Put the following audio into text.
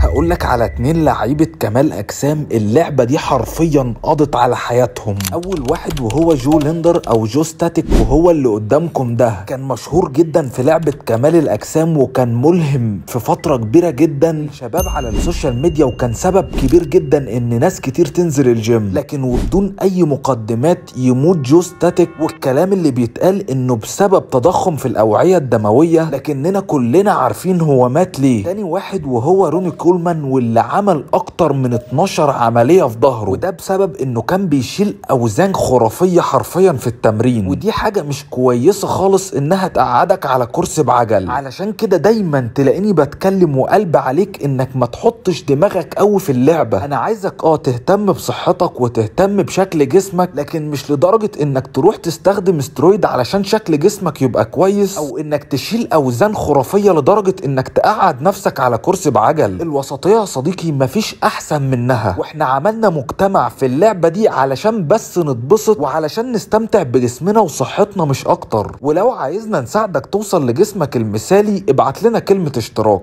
هقولك على 2 لعيبة كمال أجسام اللعبة دي حرفيا قضت على حياتهم. أول واحد وهو جو ليندر أو جو ستاتيك، وهو اللي قدامكم ده، كان مشهور جدا في لعبة كمال الأجسام وكان ملهم في فترة كبيرة جدا شباب على ال social media، وكان سبب كبير جدا إن ناس كتير تنزل الجيم. لكن وبدون أي مقدمات يموت جو ستاتيك، والكلام اللي بيتقال إنه بسبب تضخم في الأوعية الدموية، لكننا كلنا عارفين هو مات ليه. تاني واحد وهو روني كولمان، واللي عمل اكتر من 12 عملية في ظهره، وده بسبب انه كان بيشيل اوزان خرافية حرفيا في التمرين، ودي حاجة مش كويسة خالص انها تقعدك على كرسي بعجل. علشان كده دايما تلاقيني بتكلم وقلب عليك انك ما تحطش دماغك قوي في اللعبة. انا عايزك تهتم بصحتك وتهتم بشكل جسمك، لكن مش لدرجة انك تروح تستخدم استرويد علشان شكل جسمك يبقى كويس، او انك تشيل اوزان خرافية لدرجة انك تقعد نفسك على كرسي بعجل. الوسطية يا صديقي مفيش احسن منها، واحنا عملنا مجتمع في اللعبة دي علشان بس نتبسط وعلشان نستمتع بجسمنا وصحتنا مش اكتر. ولو عايزنا نساعدك توصل لجسمك المثالي ابعت لنا كلمة اشتراك.